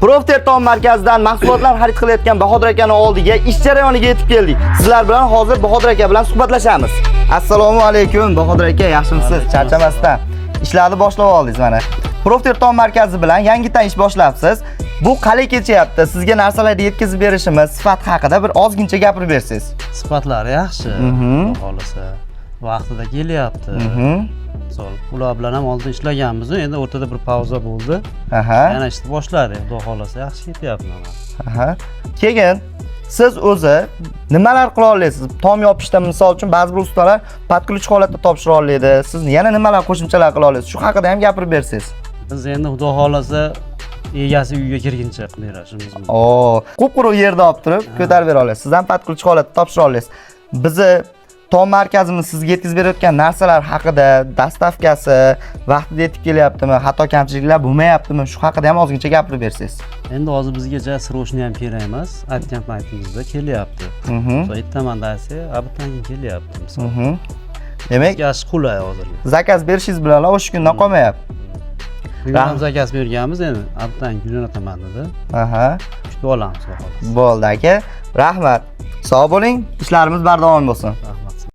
Proftertom markazidan mahsulotlar xarid qilayotgan Bahodir akani oldiga ish jarayoniga yetib keldik. Sizlar bilan hozir Bahodir aka bilan suhbatlashamiz. Assalomu alaykum, Bahodir aka, yaxshimisiz? Charchamasdan ishlarni boshlab oldingiz mana. Proftertom markazi bilan yangidan ish boshlabsiz. Bu qalay kechyapti? Sizga narsalarni yetkazib berishimiz, sifat haqida bir ozgincha gapirib bersangiz. Sifatlari yaxshi. Xudo xohlasa vaqtida kelyapti. Misol, ular bilan ham oldin ishlaganmiz, endi o'rtada bir pauza bo'ldi. Yana ishni boshladik, xudo xohlasa yaxshi ketyapti mana. Aha. Keyin siz o'zi nimalar qila olasiz? Tom yopishda, misol uchun, ba'zi bir ustalar под ключ holatda topshira oladi. Siz yana nimalar qo'shimchalar qila olasiz? Shu haqida ham gapirib bersangiz. Biz endi, xudo xohlasa, egasi uyga kirguncha qilib berishimiz mumkin. Oo, qup-quruq yerda olib turib ko'tarib bera olasiz. Siz ham под ключ holatda topshira olasiz. Bizni tom markazimiz sizga yetkazib berayotgan narsalar haqida, доставка si vaqtida yetib kelyaptimi, xato kamchiliklar bo'lmayaptimi? Shu haqida ham ozgincha gapirib bersangiz. Endi hozir bizga срочный ham kerak emas, aytgan paytimizda kelyapti. Misol, ertaman desak, обед dan keyin kelyapti misol. Demak, Bizga qulay hozirgi. Заказ berishingiz bilan o'sha kundan qolmayapti. Bugun ham заказ berganmiz, endi обед dan keyin jo'nataman dedi. Kutib olamiz, xudo xohlasa. Bo'ldi, aka. Rahmat. Sog' bo'ling. Ishlarimiz bardavom bo'lsin. Rahmat.